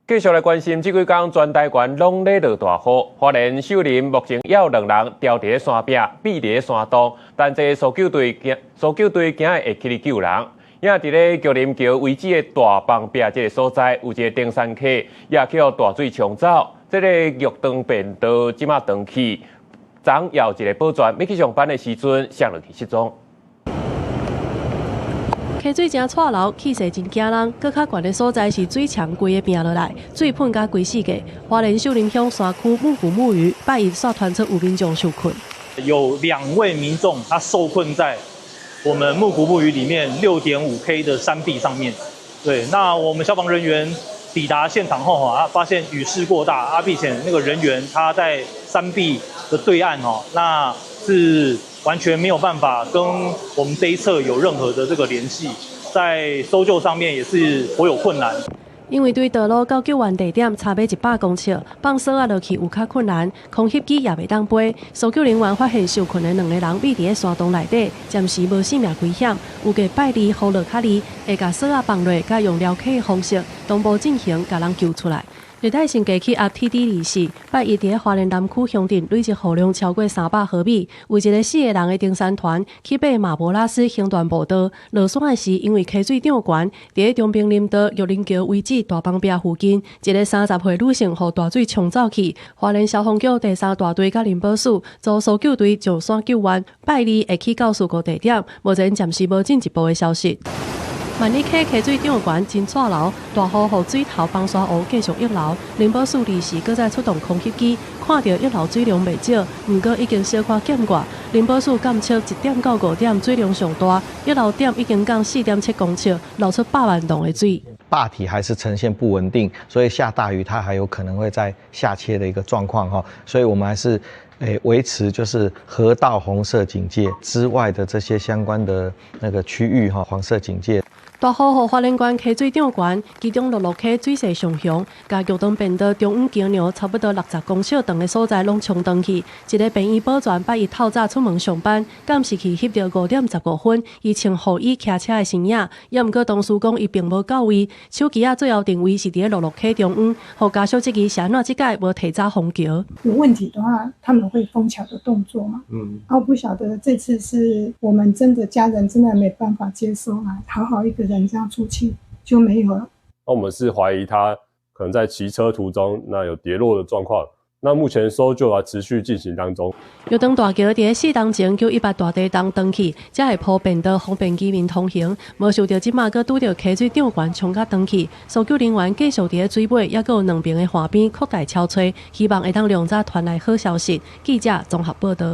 繼續來關心，這幾工全台灣攏咧落大雨，花蓮秀林目前猶有兩人牢佇咧山壁，覕佇咧山洞，但這搜救隊驚搜救隊今日會起去救人。也佇咧玉林橋遺址的大枋壁這个所在，有一个登山客也去予大水沖走，這个玉長便道這馬斷去，昨昏有一个保全欲去上班的時陣，摔落去失蹤。溪水誠掣流，氣勢真驚人。閣較懸的所在是水牆規个拚落來，水噴甲規世界。花蓮秀林鄉山區木古木魚，拜一煞傳出有民眾受困。有兩位民眾，他受困在我們木古木魚裡面6.5 K 的山壁上面。對，那我們消防人員抵達現場後，啊，發現雨勢過大，啊，並且那個人員他在山壁的對岸，哦，那是完全沒有辦法跟我們這一側有任何的這個聯繫，在搜救上面也是頗有困難。因為對道路到救援地點差欲100公尺，放索仔落去有較困難，空翕機也袂當飛。搜救人員發現受困的兩個人覕佇咧山洞內底，暫時無性命危險。預計拜二雨落較離，會共索仔放落，佮用撩溪的方式同步進行，共人救出來。熱帶性低氣壓 TD 24，拜一佇咧花蓮南區鄉鎮累積雨量超過300毫米，有一个四個人的登山團去爬馬博拉斯橫斷步道，落山的時因為溪水漲懸，佇咧中平林道玉林橋遺址大枋壁附近，一个30歲女性予大水沖走去。花蓮消防局第三大隊佮林保署組搜救隊上山救援，拜二會去到事故地點，目前暫時無進一步的消息。萬里溪溪水漲懸真掣流，大雨予水頭枋山湖繼續溢流。林保署臨時閣再出動空翕機，看著溢流水量袂少，毋過已經小可減過。林保署監測1點到5點水量上大，溢流點已經降4.7公尺，流出100萬噸的水。壩體還是呈現不穩定，所以下大雨它還有可能會再下切的一個狀況哈，所以我們還是維持就是河道紅色警戒之外的這些相關的那個區域哈，黃色警戒。大雨予花蓮縣溪水漲懸，其中蘆蘆溪水勢上雄，共玉長便道中央橋梁差不多60公尺長的所在攏沖斷去。一个便衣保全拜一透早出門上班，監視器翕著5點15分，伊穿雨衣騎車的身影。也毋過同事講伊並無到位，手機仔最後定位是佇咧蘆蘆溪中央，予家屬質疑是按怎這擺無提早封橋。有問題的話，他們會封橋的動作嘛？啊，我不曉得這次是我們真的家人真的沒辦法接受啊，好好一個人這樣出去就沒有了。那我們是懷疑他可能在騎車途中，那有跌落的狀況。那目前搜救啊持續進行當中。玉長大橋佇咧4冬前9·18大地震斷去，才會鋪便道方便居民通行。無想著這馬閣拄著溪水漲懸沖甲斷去，搜救人員繼續佇咧水尾，猶閣有兩爿的岸邊擴大搜揣，希望會當量早傳來好消息。記者綜合報導。